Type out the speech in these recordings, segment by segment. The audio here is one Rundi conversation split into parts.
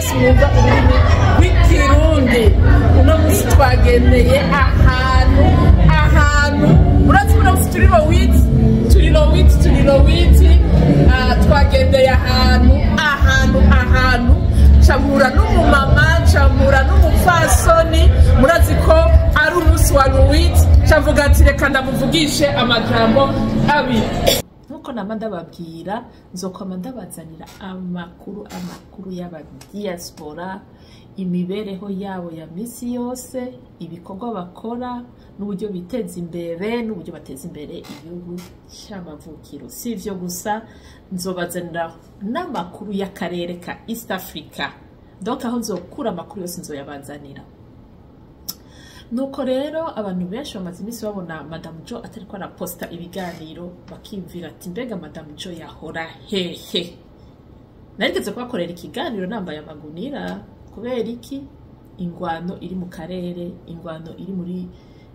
Mwese mwumva ururimi rw'Ikirundi, uno munsi twagendeye ahantu urazi, uno munsi turi le 8, turi le 8, turi le 8. Twagendeye ahantu mpura n'umumama, mpura n'umupfasoni. Murazi ko ari umunsi wa le 8, mvuga ati reka ndamuvugishe amajambo abiri. Nkuko nama ndababwira, nzokwama ndabazanira amakuru y'abadiaspora, imibereho yabo ya misi yose, ibikorwa bakora n'uburyo biteza imbere n'uburyo bateza imbere igihugu cy'amavukiro. Si ivyo gusa, nzobazanira n'amakuru y'akarere ka East Africa. Donc aho nzokura amakuru yose nzoyabazanira. Nuko rero abantu benshi bamaze iminsi babona Madamu Jo atariko araposta ibiganiro, bakiyumvira ati mbega Madamu Jo yahora hehe? Narigeze kubakorera ikiganiro nambaye amagunira. Kubera iki? Ingwano iri mu karere, ingwano iri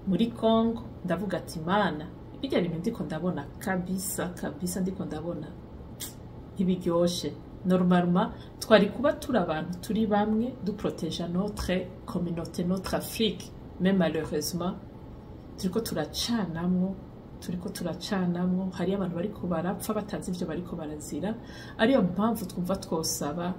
muri Congo. Ndavuga ati mana, bijya bintu ndiko ndabona kabisa kabisa, ndiko ndabona ntibiryoshe. Normalement twari kuba turi abantu turi bamwe, duproteja notre communauté, notre Afrique, mais malheureusement turiko turacanamwo, turiko turacanamwo. Hariyo abantu bariko barapfa batazi ivyo bariko barazira. Ariyo mpamvu twumva twosaba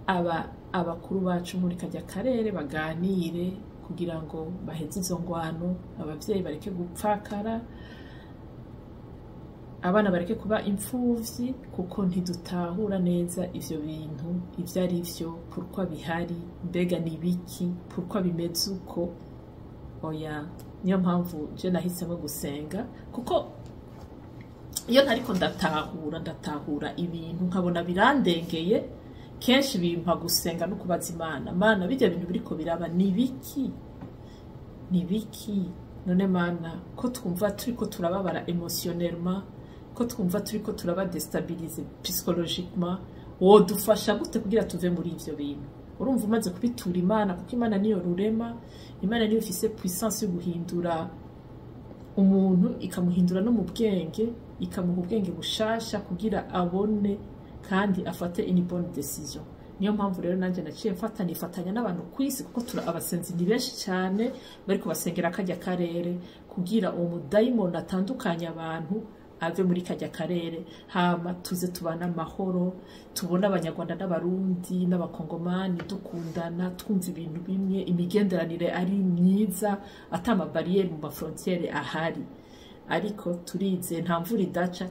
aba abakuru bacu muri kajya karere baganire kugira ngo baheze izo ngwano, abavyeyi bareke gupfakara, abana bareke kuba imfuvyi, kuko ntidutahura neza ivyo bintu ivyo ari vyo, pourquoi bihari, mbega ni biki, pourquoi bimeze uko. Oya, niyo mpamvu je nahisemo gusenga, kuko iyo ntariko ndatahura ibintu nkabona birandengeye, kenshi bimpa gusenga no kubaza Imana: Mana, bijya bintu biriko biraba ni biki? Ni biki none Mana, ko twumva turiko turababara émotionnellement, ko twumva turiko turaba déstabilisés psychologiquement, wodufasha gute kugira tuve muri ivyo bintu? Urumva umaze kubitura Imana, kuko Imana niyo rurema, Imana niyo ifise puissance yo guhindura umuntu, ikamuhindura no mu bwenge, ikamuha ubwenge bushasha kugira abone kandi afate une bonne décision. Niyo mpamvu rero nanjye naciye mfata nifatanya n'abantu ku isi, kuko tura abasenzi ni benshi cyane bariko basengera kajya karere, kugira uwo mudayimoni atandukanye abantu ave muri kajya karere, hama tuze tubane amahoro, tubone Abanyarwanda n'Abarundi n'Abakongomani dukundana, twumva ibintu bimwe, imigenderanire ari myiza, ata amabariyeri mu mafrontières ahari. Ariko turize nta mvura idaca,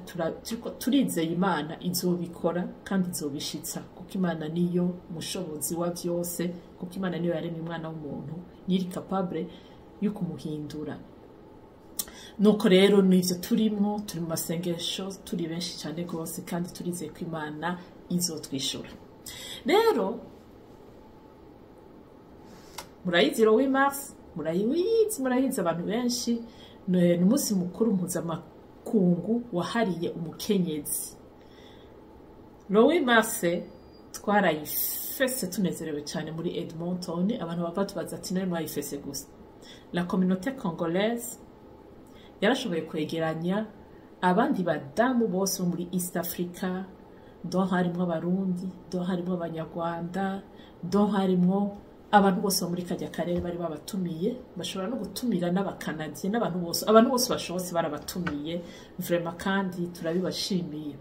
turiko turizeye Imana izobikora kandi izobishitsa, kuko Imana niyo mushobozi wa byose, kuko Imana niyo yaremye umwana w'umuntu, niyo iri capable yo kumuhindura. Nuko rero nivyo turimwo, turi mu masengesho, turi benshi cyane rwose, kandi turizeye ko Imana izotwishura. Rero murayizi le 8 mars, murayizi, murayizi abantu benshi. Ni umunsi mukuru mpuzamakungu wahariye umukenyezi. Le 8 mars twarayifese tunezerewe cyane muri Edmonton. Abantu bava tubaza ati nari mwayifese gusa? La communauté congolaise yarashoboye kwegeranya abandi badamu bose bo muri East Africa, dont harimwo Abarundi, dont harimwo Abanyarwanda, dont harimwo abantu bose bo muri kajya karere. Bari babatumiye, bashobora no gutumira n'Abakanadiye n'abantu bose, abantu bose bashobotse barabatumiye vraiment, kandi turabibashimiye.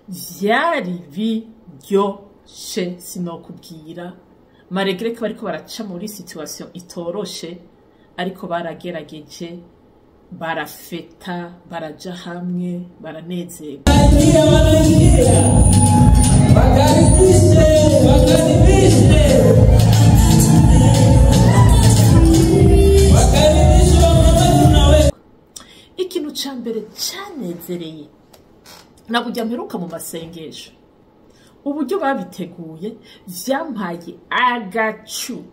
Vyari biryoshe sinokubwira. Malgré ko bariko baraca muri situation itoroshe, ariko baragerageje, barafeta, baraja hamwe, baranezerwa. Wanaingia, wakaribishe, wakaribishe, wakaribishe wamama tunawe. Ikintu ca mbere canezereye, nabujya mperuka mu masengesho, uburyo babiteguye vyampaye agacu.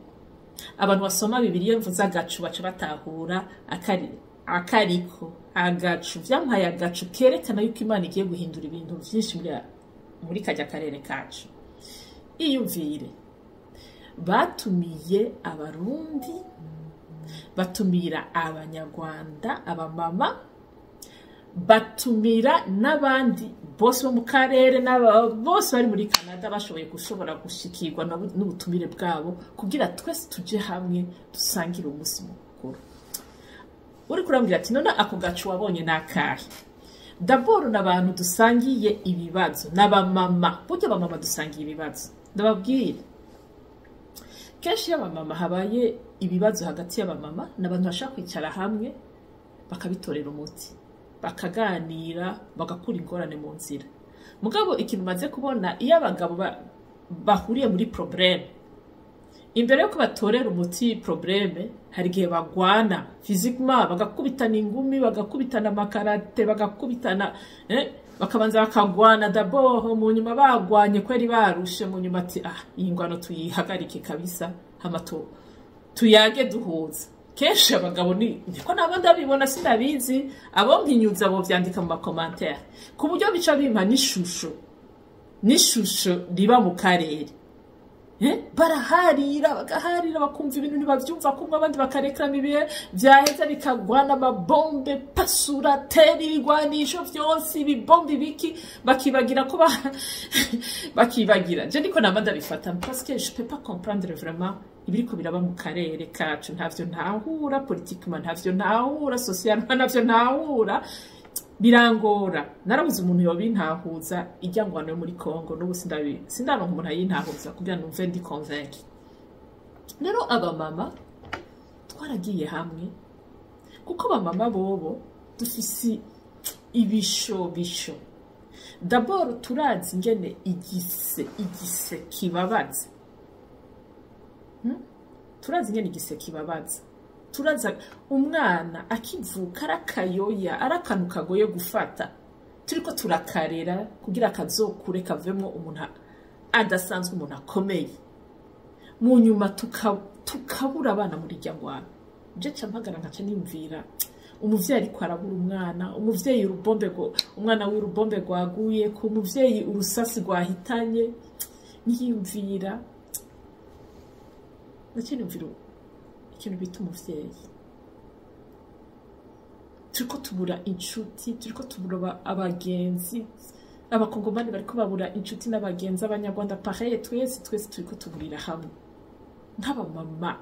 Abantu basoma Bibiliya, mvuze agacu baca batahura akari akariko agacu. Vyampaye agacu kerekana yuko Imana igiye guhindura ibintu vyinshi muri kajya karere kacu. Iyumvire, batumiye Abarundi, batumira Abanyarwanda, abamama. Batumira n'abandi bose bo mu karere, bose bari muri Canada bashoboye gushobora gushikirwa n'ubutumire bwabo, kugira twese tuje hamwe dusangire umunsi mukuru. Uri kurambwira ati: "None ako gacu wabonye ni akahe?" D'abord, n'abantu dusangiye ibibazo, n'abamama. Burya abamama dusangiye ibibazo. Ndababwira, kenshi iyo abamama habaye ibibazo hagati y'abamama, ni abantu bashaka kwicara hamwe bakabitorera umuti, bakaganira, bagakura ingorane mu nzira. Mugabo ikintu umaze kubona, iyo abagabo bahuriye muri problème, imbere yuko batorera umuti problème, hari igihe bagwana physiquement, bagakubitana ingumi, bagakubitana amakarate, bagakubitana, bakabanza bakagwana d'abord. Mu nyuma bagwanye kweri, barushe, mu nyuma ati: "Ah, iyi ngwano tuyihagarike kabisa, hama tuyage duhuza." Kenshi abagabo ni niko naba ndabibona, sinabizi, abo mpinyuza bo vyandika mu ma commentaires, ku buryo bica bimpa n'ishusho riba mu karere. Baraharira, bagaharira, bakumva ibintu ntibavyumva kumwe, abandi bakarekrama, ibihe vyaheza bikagwana, amabombe, pasura tera, ibigwanisho vyose, ibibombe, ibiki, bakibagira ko bakibagira. Je niko namba ndabifata, parce que je peux pas comprendre vraiment ibiriko biraba mu karere kacu. Ntavyo ntahura politiquement, ntavyo ntahura socialement, ntavyo ntahura, birangora. Narabuze umuntu yobintahuza. Ijya ngwano yo muri Congo, n'ubu sindaronka umuntu ayintahuza kugira numve ndi convaincu. Rero abamama twaragiye hamwe, kuko abamama bobo dufise ibishobisho. D'abord turazi ingene igise kibabaza. Turazi ingene igise kibabaza. Turaza umwana akivuka ari akayoya, ari akantu kagoye gufata, turiko turakarera kugira kazokure kavemo umuntu adasanzwe, umuntu akomeye. Mu nyuma tukabura abana muri irya ngwano. Je ca mpagara nkaca niyumvira umuvyeyi ariko arabura umwana, umuvyeyi urubombe, umwana w'urubombe rwaguye ku muvyeyi, urusasi rwahitanye. Niyumvira, naciye niyumvira ikintu bita umuvyeyi. Turiko tubura inshuti, turiko tubura abagenzi. Abakongomani bariko babura inshuti n'abagenzi, Abanyarwanda pareil. Twese, twese turiko tuburira hamwe. Nk'abamama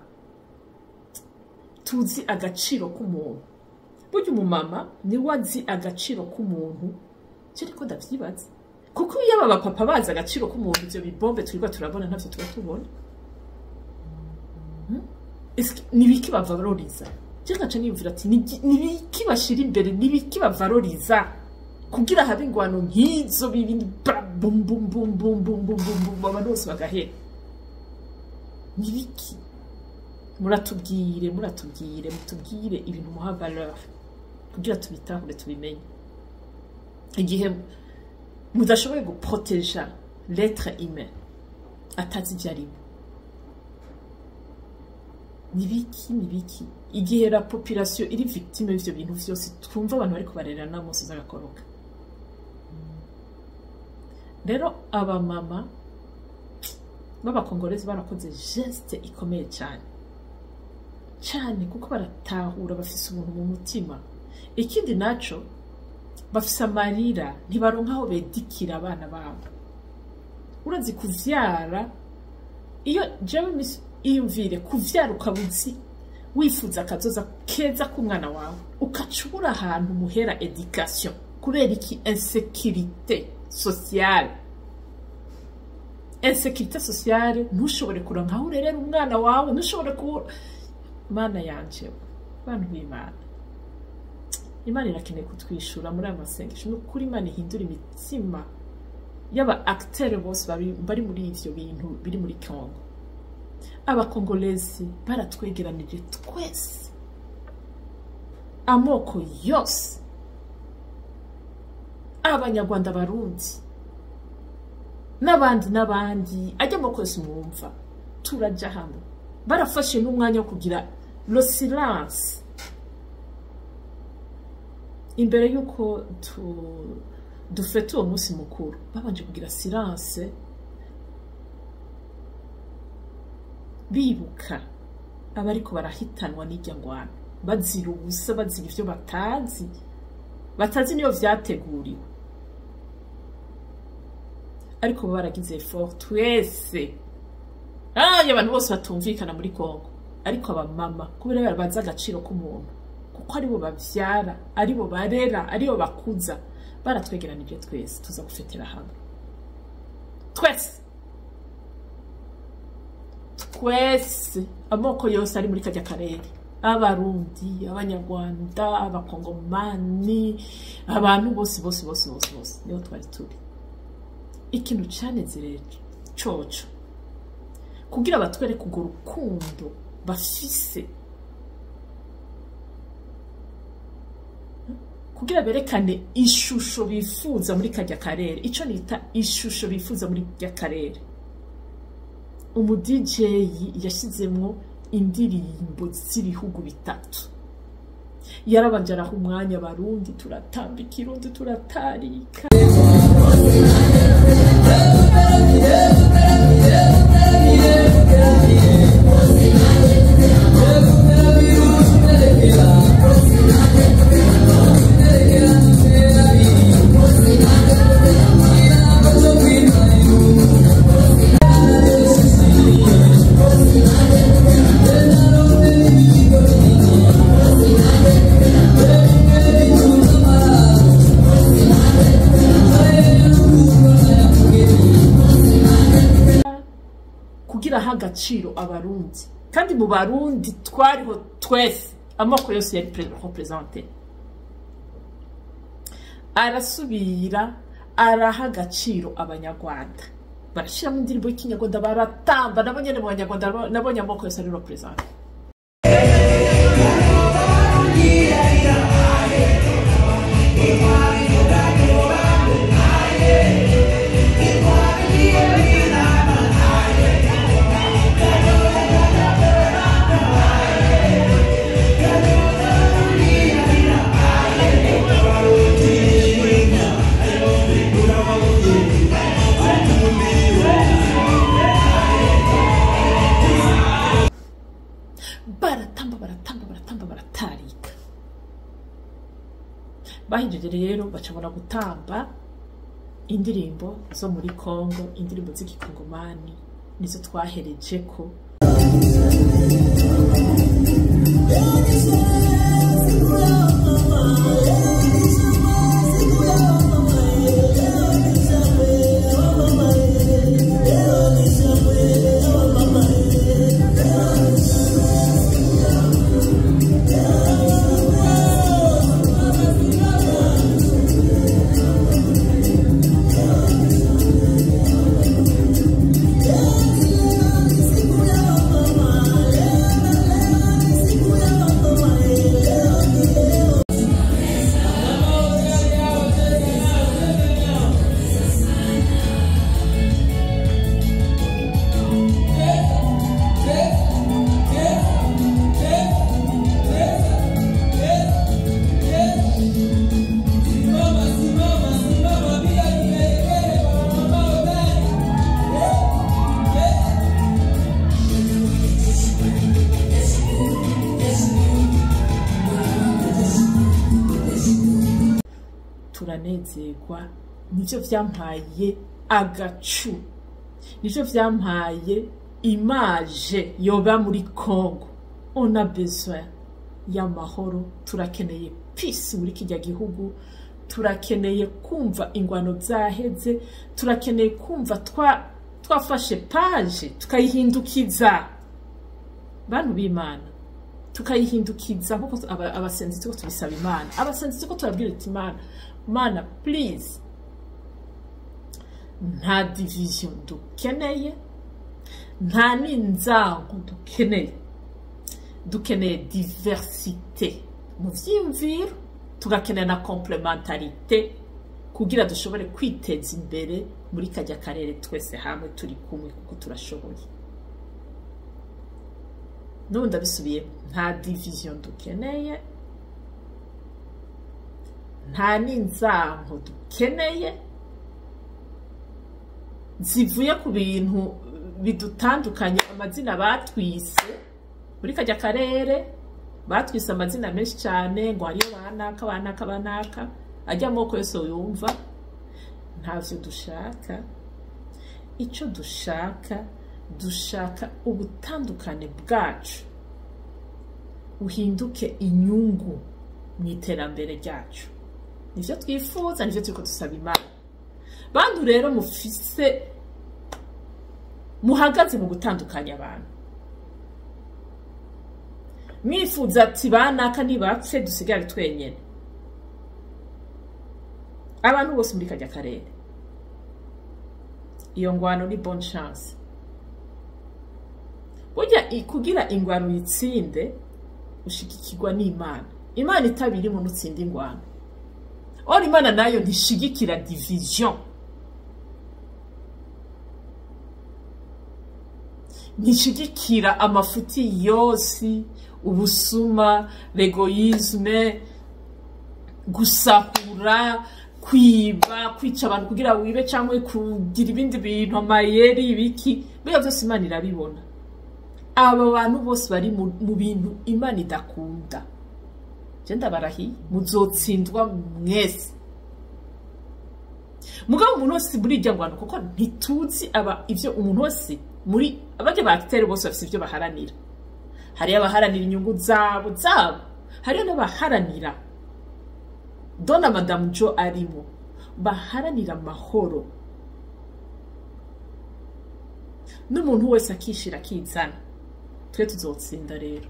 tuzi agaciro k'umuntu. Burya umumama niwe azi agaciro k'umuntu. Je ariko ndavyibaza, kuko iyo aba bapapa bazi agaciro k'umuntu, ivyo bibombe turiko turabona ntavyo tuba tubona. Ni ibiki bavaloriza? Je nkaca niyumvira ati: Ni ibiki bashira imbere? Ni ibiki bavaloriza kugira habe ingwano nk'izo, bibindi bra bum bum bum bum bum bum bum bum, abantu bose bagahera? Ni ibiki? Muratubwire, muratubwire, mutubwire ibintu muha valeur kugira tubitahure, tubimenye." Igihe mudashoboye guproteja l'être humain atazi ivyo arimo, nibiki, nibiki? Igihe la population iri victime y'ivyo bintu vyose, twumva abantu bariko barerera n'amusozi agakoroka. Rero abamama b'Abakongolezi barakoze geste ikomeye cyane cyane, kuko baratahura, bafise ubuntu mu mutima. Ikindi naco, bafise amarira, ntibaronka aho bedikira abana babo. Urazi kuvyara, iyo jewe iyumvire kuvyara ukaba uzi wifuza akazoza keza k'umwana wawe, ukaca ubura ahantu muhera éducation. Kubera iki? Insécurité sociale, insécurité sociale. Ntushobore kuronka aho urerera umwana wawe, ntushobore ku Mana yanje, bantu b'Imana, Imana irakeneye kutwishura muri aya masengesho. Ni ukuri, Imana ihindura imitima y'aba acteurs bose bari muri ivyo bintu biri muri Congo. Abakongolezi baratwegeranije twese, amoko yose, Abanyarwanda, Abarundi n'abandi n'abandi, ajya amoko yose mwumva, turajya hamwe. Barafashe n'umwanya wo kugira le silence imbere y'uko dufete uwo munsi mukuru. Babanje kugira silence, bibuka abariko barahitanwa n'irya ngwano, bazira ubusa, bazira ivyo batazi. Batazi niyo vyateguriwe, ariko bo baragize effort. Twese, abantu bose batumvikana muri Kongo, ariko abamama, kubera bazi agaciro k'umuntu, kuko aribo bavyara, aribo barera, aribo bakuza, baratwegeranije twese, tuza gufetera hamwe twese twese, amoko yose ari muri kajya karere: Abarundi, Abanyarwanda, Abakongomani, abantu bose bose bose bose bose, niho twari turi. Ikintu canezereje coco, kugira batwereke urwo rukundo bafise, kugira berekane ishusho bifuza muri kajya karere, ico nita ishusho bifuza muri kajya karere, umu DJ yashizemwo indirimbo z'ibihugu bitatu. Yarabanje araha umwanya Abarundi, turatamba Ikirundi, turatarika. Kugira aha agaciro Abarundi, kandi mu Barundi twariho twese, amoko yose yari représenté. Arasubira araha agaciro Abanyarwanda, barashyiramo indirimbo y'Ikinyarwanda, baratamba nabo nyene. Mu Banyarwanda nabonye amoko yose ari représenté. Baratamba, baratamba, baratamba, baratarika. Bahejeje rero, bacabona gutamba indirimbo zo muri Kongo, indirimbo z'Igikongomani, nizo twahereje ko. Simama, simama, simama bila kigelegele kwa mama hodari. Eh, eh. Turanezerwa. Nivyo vyampaye agacu, nivyo vyampaye image yoba muri Congo. On a besoin y'amahoro, turakeneye peace muri kijya gihugu, turakeneye kumva ingwano zaheze, turakeneye kumva twafashe page, tukayihindukiza, bantu b'Imana, tukayihindukiza nkuko abasenzi turiko tubisaba Imana, abasenzi turiko turabwira ati: "Imana, Mana, please, nta division dukeneye, nta n'inzango dukeneye, dukeneye diversité mu vyiyumviro, tugakenera na complémentarité kugira dushobore kwiteza imbere muri kajya karere twese hamwe turi kumwe, kuko turashoboye." N'ubu ndabisubiye: nta division dukeneye, nta n'inzango dukeneye zivuye ku bintu bidutandukanye, amazina batwise muri kajya karere. Batwise amazina menshi cyane, ngo hariyo banaka, banaka, banaka. Ajya amoko yose yumva ntavyo dushaka. Icyo dushaka, dushaka ubutandukane bwacu buhinduke inyungu mu iterambere ryacu. Nivyo twifuza, nivyo turiko dusaba Imana. Bantu rero mufise, muhagaze mu gutandukanya abantu, mwifuza ati banaka ntibapfe, dusigare twenyene, abantu bose muri kajya karere, iyo ngwano ni bonne chance. Burya kugira ingwano uyitsinde, ushigikirwa n'Imana. Imana itabirimo, nutsinda ingwano. Or Imana nayo ntishigikira division, ntishigikira amafuti yose, ubusuma, l'égoïsme, gusahura, kwiba, kwica abantu kugira wibe, cyangwa kugira ibindi bintu, amayeri, ibiki. Biriya byose Imana irabibona. Aba bantu bose bari mu bintu Imana idakunda, je ndabarahiye, muzotsindwa mwese. Mugabo umuntu wese muri irya ngwano, kuko ntituzi aba ivyo umuntu wese muri abajya ba acteurs bose bafise ivyo baharanira. Hariyo abaharanira inyungu zabo, hariyo n'abaharanira dona Madamu Jo arimo, baharanira amahoro n'umuntu wese akishira akizana. Twe tuzotsinda rero.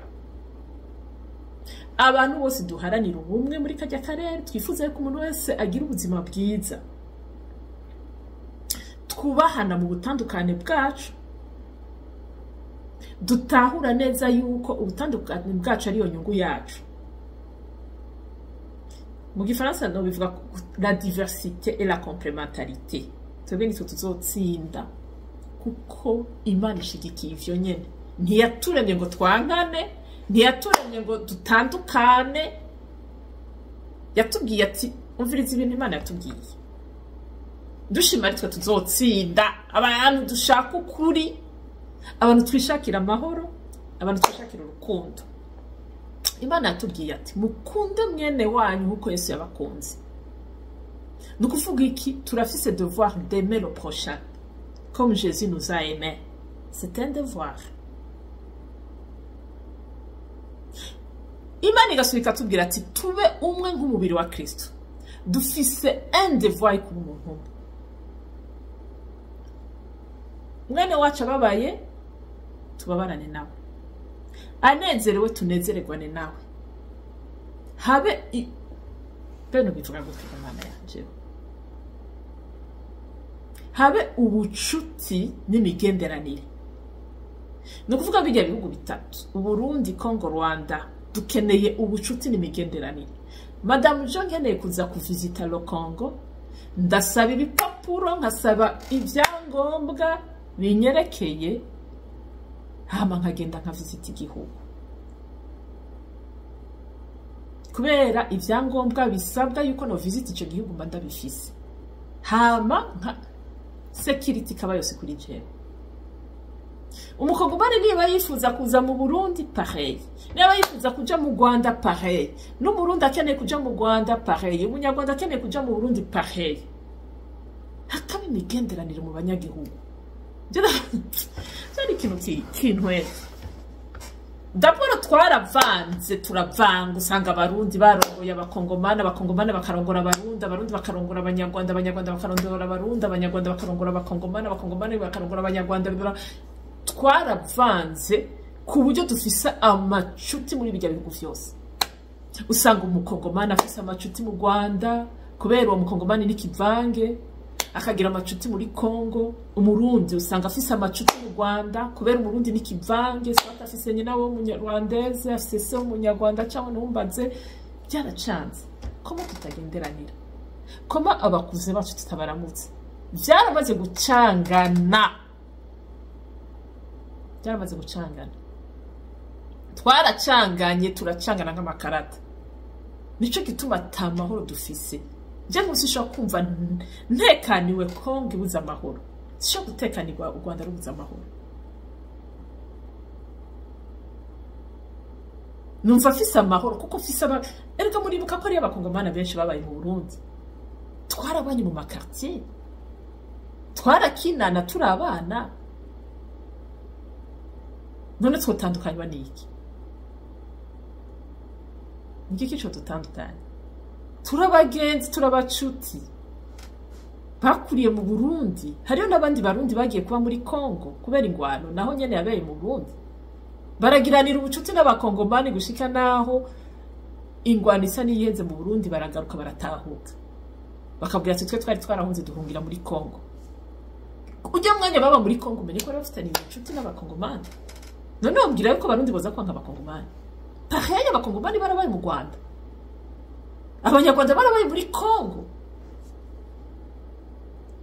Abantu bose duharanira ubumwe muri kajya karere, twifuza yuko umuntu wese agira ubuzima bwiza, twubahana mu butandukane bwacu, dutahura neza yuko ubutandukane bwacu ariyo nyungu yacu. Mu Gifaransa no bivuga la diversité et la complémentarité. Twebwe nitwe tuzotsinda, kuko Imana ishigikiye ivyo nyene. Ntiyaturemye ngo twankane, ntiyaturemye ngo dutandukane. Yatubwiye ati, umviriza ibintu Imana yatubwiye, dushima ari twe tuzotsinda. Abantu dushaka ukuri, abantu twishakira amahoro, abantu twishakira urukundo, Imana yatubwiye ati: "Mukunde mwene wanyu nk'uko Yesu yabakunze." Ni ukuvuga iki? Turafise devoir d'aimer le prochain comme Jésus nous a aimés. C'est un devoir. Imana igasubika ikatubwira ati: "Tube umwe nk'umubiri wa Kristo." Dufise un devoir yo kuba umuntu umwe. Mwene wacu ababaye, tubabarane nawe; anezerewe, tunezererwane nawe. Habe bene bivuga gutya, Imana yanje, habe ubucuti n'imigenderanire. Ni ukuvuga bijya bihugu bitatu, Uburundi, Congo, Rwanda, dukeneye ubucuti n'imigenderanire. Madamu Jo nkeneye kuza kuvisita le Congo, ndasaba ibipapuro, nkasaba ibyangombwa binyerekeye, hama nkagenda nkavisita igihugu, kubera ibyangombwa bisabwa yuko no visita ico gihugu mba ndabifise, hama nka sécurité ikaba yose kuri jewe. Umukongomani niba yifuza kuza mu Burundi, pareil; niba yifuza kuja mu Rwanda, pareil; n'Umurundi akeneye kuja mu Rwanda, pareil; Umunyarwanda akeneye kuja mu Burundi, pareil. Hakaba imigenderanire mu banyagihugu. Cyari ikintu kintwera. D'abord twaravanze, turavanga, usanga Abarundi barongoye Abakongomani, Abakongomani bakarongora Abarundi, Abarundi bakarongora Abanyarwanda, Abanyarwanda bakarongora Abarundi, Abanyarwanda bakarongora Abakongomani, Abakongomani bakarongora Abanyarwanda. Twaravanze ku buryo dufise amacuti muri bijya bihugu vyose. Usanga Umukongomani afise amacuti mu Rwanda, kubera uwo Mukongomani n'ikivange, akagira amacuti muri Congo. Umurundi usanga afise amacuti mu Rwanda, kubera Umurundi n'ikivange, soit afise nyina w'Umunyarwandeze, afise se w'Umunyarwanda, cyangwa ntumbaze, byaracanze. Comment tutagenderanira? Comment abakuze bacu tutabaramutse? Byaramaze gucangana, byaramaze gucangana. Twaracanganye, turacangana nk'amakarata. Nico gituma ata mahoro dufise. Je nkusi nshobora kumva ntekaniwe Kongo ibuze amahoro, sinshobora gutekanirwa u Rwanda rubuze amahoro. Numva afise amahoro kuko mfise aba, erega muribuka ko ariyo Abakongomana benshi babaye mu Burundi. Twarabanye mu ma quartier, twarakinana turi abana. None twotandukanywa n'iki? Niki kico dutandukanye? Turabagenzi, turabacuti bakuriye mu Burundi. Hariyo n'abandi Barundi bagiye kuba muri Congo kubera ingwano, naho nyene yabereye mu Burundi. Baragiranira ubucuti n'Abakongomani gushika naho ingwano isa n'iyiheze mu Burundi, baragaruka, baratahuka, bakabwira ati: "Twe twari twarahunze, duhungira muri Congo." Ujya mwanya baba muri Congo, umenye ko bari bafitaniye ubucuti n'Abakongomani. None wambwira yuko Abarundi boza kwanga Abakongomani? Pareil, Abakongomani barabaye mu Rwanda, Abanyarwanda barabaye muri Congo.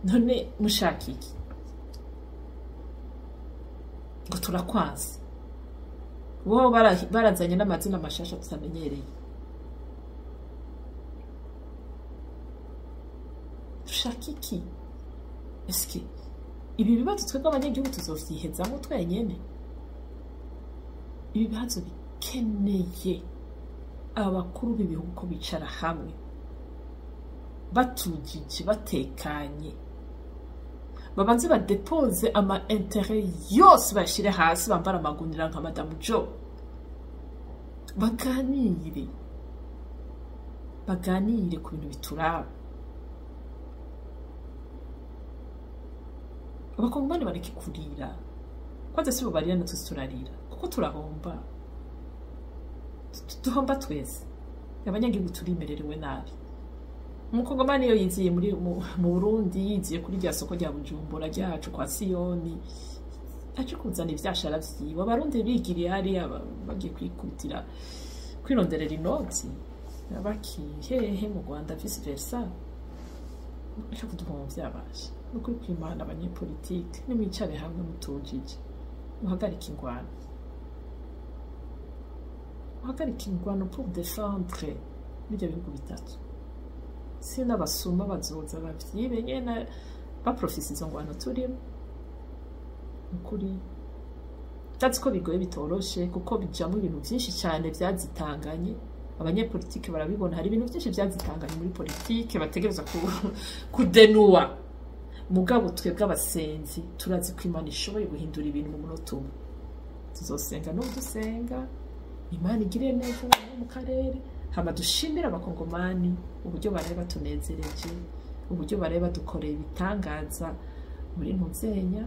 None mushaka iki ngo turakwanze? Bo barazanye n'amazina mashasha tutamenyereye. Dushaka iki? Eske ibi bibazo twebwe abanyagihugu tuzovyihezamo twenyene? Ibi bibazo bikeneye abakuru b'ibihugu ko bicara hamwe batujije, batekanye, babanze badepoze ama intérêt yose, bayashire hasi, bambara amagunira nka Madamu Jo, baganire, baganire ku bintu bituraba. Abakongomani bareke kurira. Kwanza sibo barira, natwe turarira kuko turahomba. Duhomba twese abanyagihugu, turimererewe nabi. Umukongomani iyo yiziye muri mu Burundi, yiziye kuri rya soko rya Bujumbura ryacu kwa Siyoni, aje kuzana ivyashara vyiwe, Abarundi bigiriye hariya, bagiye kwikutira kwironderera inoti baki hehe mu Rwanda, vice versa. Reka kuduhomvya abasha. Nukuri kw'Imana, abanyepolitike nimwicare hamwe mutujije, muhagarike ingwano, muhagarike ingwano pour défendre n'ivyo bihugu bitatu. Si n'abasuma bazoza bavyibe nyene, baprofise izo ngwano turimo. Nukuri ndazi ko bigoye, bitoroshe, kuko bijamwo ibintu vyinshi cane vyazitanganye. Abanyepolitike barabibona, hari ibintu vyinshi vyazitanganye muri politike bategerezwa kudenuwa. Mugabo twebwe abasenzi turazi ko Imana ishoboye guhindura ibintu mu munota umwe. Tuzosenga n'ubu, dusenga Imana igire neza abantu bo mu karere. Hama dushimire Abakongomani uburyo baraye batunezereje, uburyo baraye badukoreye ibitangaza muri Ntuzenya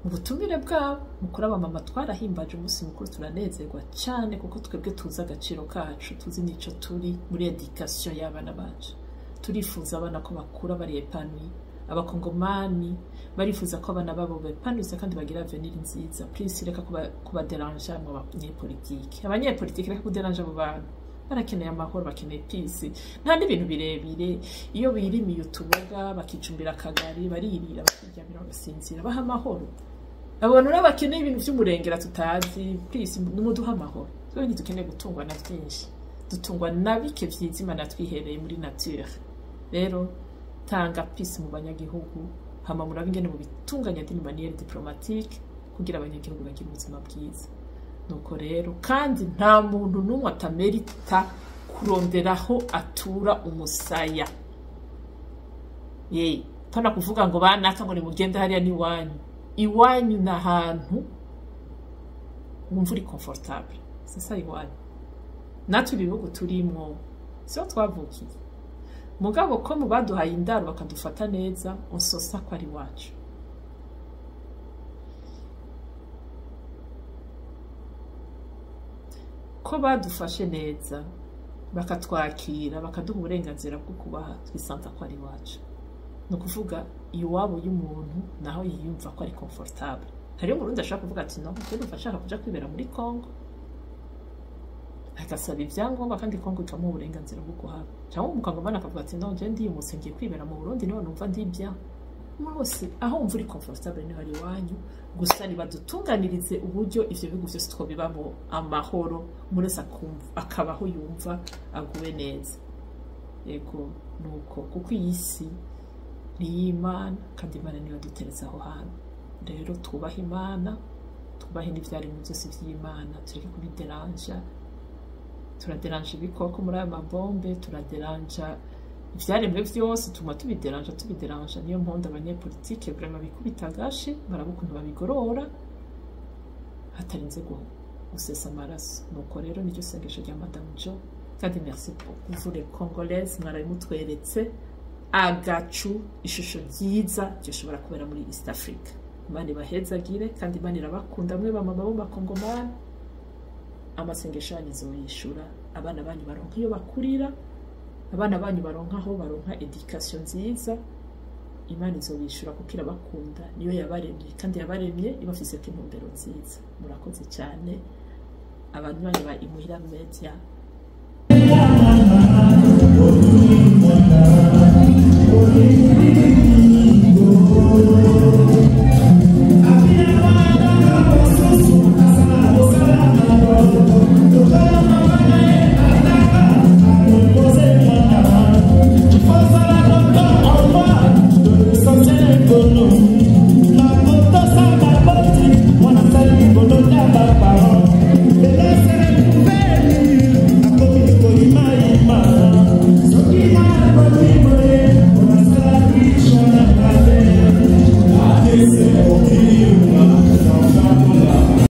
mu butumire bwabo. Mukuru, abamama twarahimbaje umunsi mukuru, turanezerwa cyane, kuko twebwe tuzi agaciro kacu, tuzi n'ico turi muri éducation y'abana bacu. Turifuza abana ko bakura bari épanouis. Abakongomani barifuza ko abana babo bepanouisa kandi bagira avenir nziza. Please, reka kubaderanja mu banyepolitike. Abanyepolitike, reka kuderanja abo bantu. Barakeneye amahoro, bakeneye peace, nta n'ibintu birebire. Iyo birimiye utuboga, bakicumbira akagari, baririra, bakiryamira, bagasinzira, baha amahoro abo bantu rero bakeneye ibintu vy'umurengera tutazi. Please, nimuduhe amahoro. Twebwe ntidukeneye gutungwa na vyinshi, dutungwa na bike vyiza Imana twihereye muri nature. Rero tanga peace mu banyagihugu, hama murabe ingene mubitunganya d'une manière diplomatique kugira abanyagihugu bagire ubuzima bwiza. Nuko rero, kandi nta muntu n'umwe atamerita kuronderaho atura umusaya. Ye pana kuvuga ngo banaka ngo nimugende hariya n'iwanyu. Iwanyu ni ahantu wumva uri confortable, c'est ça iwanyu. Natwe ibihugu turimwo siho twavukiye, mugabo ko mu baduhaye indaro bakadufata neza, unsosa ko ari iwacu. Ko badufashe neza, bakatwakira, bakaduha uburenganzira bwo kubaha, twisanza ko ari iwacu. Ni ukuvuga iwabo y'umuntu naho yiyumva ko ari confortable. Hariyo Umurundi ashobora kuvuga ati: "No, je numva nshaka kuja kwibera muri Congo," agasaba ibyangombwa kandi Congo ikamuha uburenganzira bwo kuhaba. Cyangwa umukongomani akavuga ati: "No, je ndiyumutse, ngiye kwibera mu Burundi, niho numva ndi bien." Umuntu wese aho wumva uri confortable niho ari iwanyu. Gusa nibadutunganirize uburyo ivyo bihugu vyose twobibamo amahoro, umuntu wese akumva akabaho yumva aguwe neza. Yego, nuko, kuko iyi si ni iy'Imana, kandi Imana niyo yaduteretse aho hantu. Rero twubahe Imana, twubahe n'ivyaremwe vyose vy'Imana, tureke kubideranja. Turaderanja ibikoko muri ayo mabombe, turaderanja ivyaremwe vyose, tuma tubideranja, tubideranja. Niyo mpondo abanyepolitike vraiment bikubita agashi, baraba ukuntu babigorora hatarinze gusesa amaraso. Nuko rero niryo sengesho rya Madame Jo. Kandi merci beaucoup, vous les Congolaises, mwarabimutweretse agacu, ishusho ryiza ryoshobora kubera muri East Africa. Imana ibahezagire, kandi Imana irabakunda mwe bamama bo bakongomani. Amasengesho yanyu izoyishura. Abana banyu baronka iyo bakurira, abana banyu baronka aho baronka éducation nziza. Imana izobishura kuko irabakunda, niyo yabaremye, kandi yabaremye ibafiseko intumbero nziza. Murakoze cyane, abanywanyi ba Imuhira Media.